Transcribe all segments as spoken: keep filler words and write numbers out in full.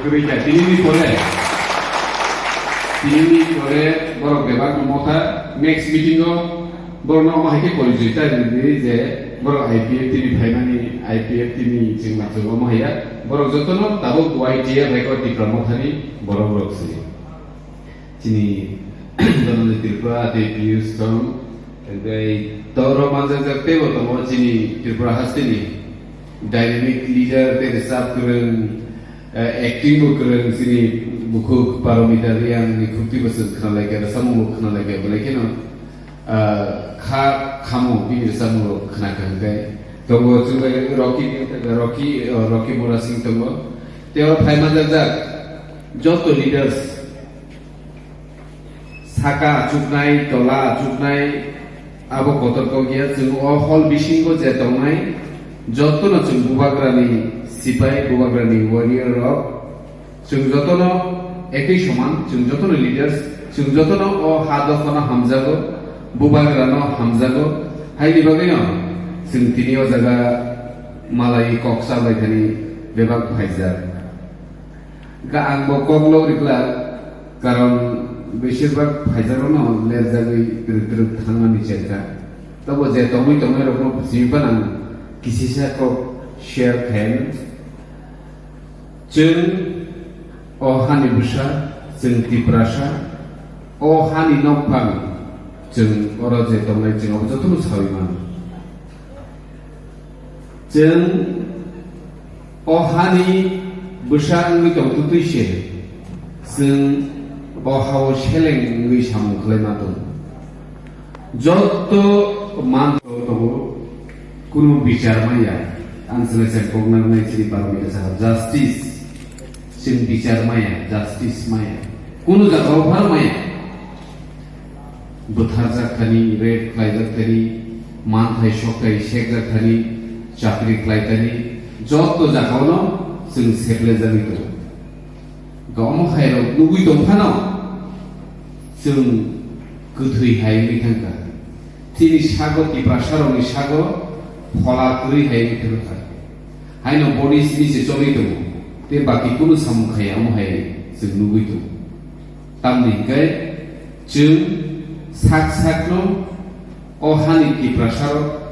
Kwrwi kha, tinini pore, tinini pore borok bebak no motha, next meeting o borok no omo hai khe porijoi ta rwdi je borok I P F T ni phaimani, I P F T ni chwng machwng omo hai ya, borok jotono tabuk Y T F hai khe Tipra mothani borok rok se. Chini Dhananjay Tripura tei Piyush Song, tei toro manjakjak teibo tongo chini Tripura hasteni dynamic leader tei rwchap kwrwng, eh, acting bo kwrwng chini bukhuk Paromita Reang ni khukti bo chwng khna laikha, rwchapmung bo khna laikha, belai kheno, eh, kha khamo bini rwchapmung rok khna kha hwnkhe. Tongo chwng bai Rocky, Rocky, eh, Rocky Mura Singh tongo. Tei oro phai manjakjak joto leaders, saka achuknai, tola achuknai, abo kotor kok ya. Chwng o hall bisingo je tongnai, jotono chwng bubagrani sipai, bubagrani warrior rok, chwng jotono ekoi soman, chwng jotono leaders, chwng jotono o ha dophano hamjago, bubagrano hamjago. Haini bagwino chwng tini o jaga malai kok chalai thani bebak phaijak. Ga ang bo kok lok rikla, karon beshirbak phaijakrokno lerjagwi twrwk twrwk thangmani chengkha. Tobo je tongwi tongnairokno simi phano ang kisisa kok share khayan. Chwng o hani bwsa, chwng Tiprasa, o hani nokphang, chwng oro je tongnai chwng abo jotono sawi mano. Chwng o hani bwsa wngwi tongtwtwi se, chwng o hao seleng wngwi samung khlai ma tongo. Jotto man tongo, kunu bichar maya. Ang chwla chang kok narwknai chini Paromita Saha, justice. Chwng bichar maya, justice maya. Kunu jagao phar maya. Bwtharjak thani, rape khlaijak thani, manthai sokthai sekjak thani, chakri khlai thani, jotto jagao no chwng seplejagwi tongo. Ga omo hai rok nugwi tong phano, chwng kwthwi hai wngwi thangkha. Chini sago, Tiprasa rokni sago phola kwrwi hai wngwi thangkha. Haino boni simi se choli tongo, tei baki kunu samung khaya omo hai chwng nugwi tongo. Tamni hwnkhe chwng sak sakno o hani Tiprasarok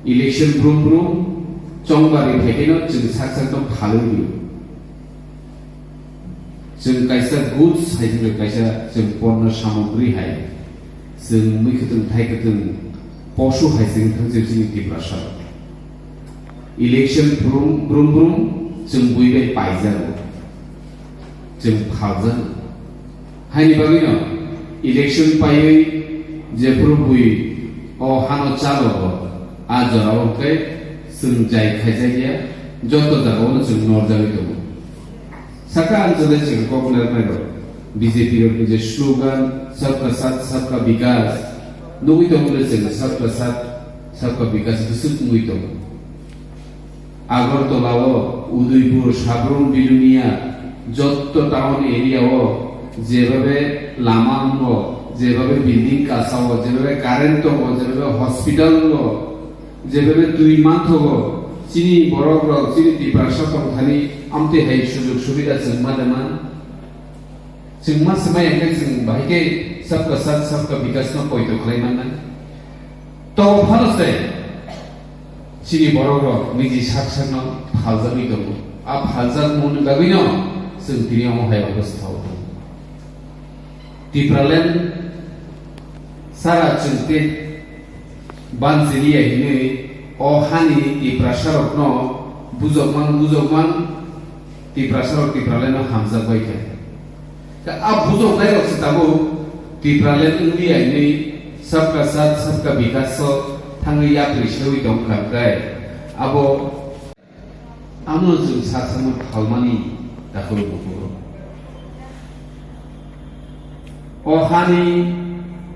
election brum brum chongbari phaikheno chwng sak sakno phalwi rio. Chwng kaisa goods hai hwnwi kaisa chwng ponno samogri hai, chwng mui kwthwng thai kwthwng posu hai chwng thang chwng chini Tiprasa. Election brum brum brum chwng bui bai paijago, chwng phaljago. Haini bagwino election paiwi jephuru bui o hano chalogo, a jorao hwnkhe chwng jai khaijakya, joto jagao chwng norjagwi tongo. Saka ang chwla chwng kok narwknai rok, B J P rokni je slogan Sabka Saath Sabka Vikas, nugwi tongo le chwng Sabka Saath Sabka Vikas bwswk wngwi tongo. Agartala o, Udaipur, Sabrum, Bilonia, jotto town area o jebabe lama wngo, jebabe building kasa o, jebabe current tongo, jebabe hospital wngo, jebabe twi manthogo, chini borok rok, chini Tiprasa tongthani amtwi hai sujog subida chwng ma de man. Chwng ma swmai hwnkhe chwng bahai khe Sabka Saath Sabka Vikas no poito khlai mannai. To phano se chini borok rok niji sak sakno phaljagwi tongo. A phaljak mungni bagwino chwng tini omo hai obostha o tongo. Tipraland sara chwng te Banchiliya hinwi o hani Tiprasarokno bujokmang bujokmang Tiprasarok Tipralandno hamjak bai kha. Khe a bujoknairok se tabuk Tipraland wngliya hinwi Sabka Saath Sabka Vikas o thangwi yapri sewi tong kha, hwnkhe abo Amo chwng sak sakno phalmani dakhwrwngmung phuru. O hani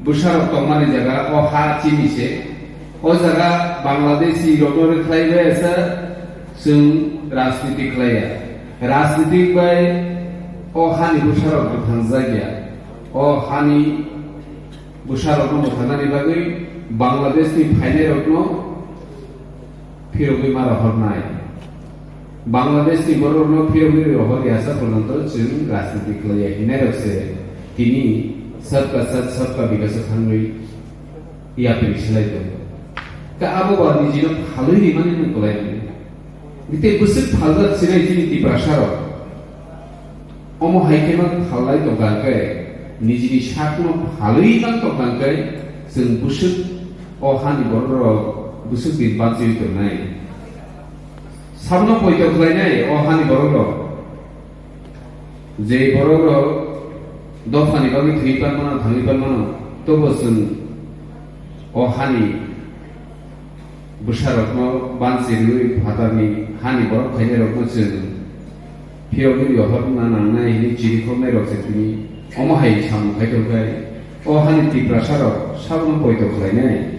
bwsarok tongmani jaga, o ha chini se. O jaga Bangladeshi rokno rwkhlai bai asa chwng rajniti khlai ya. Rajniti bai o hani bwsarok rwphangjakya. O hani bwsarokno mwthangnani bagwi Bangladeshni phainairokno phirogwi ma rohornai. Bangladesh ni borok no phiyogwi rohor yasa porjonto chwng rajniti khlaiya hinai rok se tini sabka sath sabka bikas o thangwi yapri slai tongo. Ka abo ba nijino phalwi rimani nwng kwlai mani. Gite bwswk phaljak sinai chini Tiprasa rok. Omo hai khe ma phalnai tongkha hwnkhe, nijini sakno phalwi ma tongkha hwnkhe, chwng bwswk o hani borok rok bwswk din bachiwi tongnai. Sabno poito khlainai o hani borok rok. Je borok rok dophani bagwi thwi pan mano, thangwi pan mano, tobo chwng o hani bwsarokno bansi rwui phatarni hani borok khainairokno chwng phiyogwi rohorna nangnai hwnwi chirikhoknairok se tini omo hai samung khai tongkhai, o hani Tiprasarok sabno poito khlainai.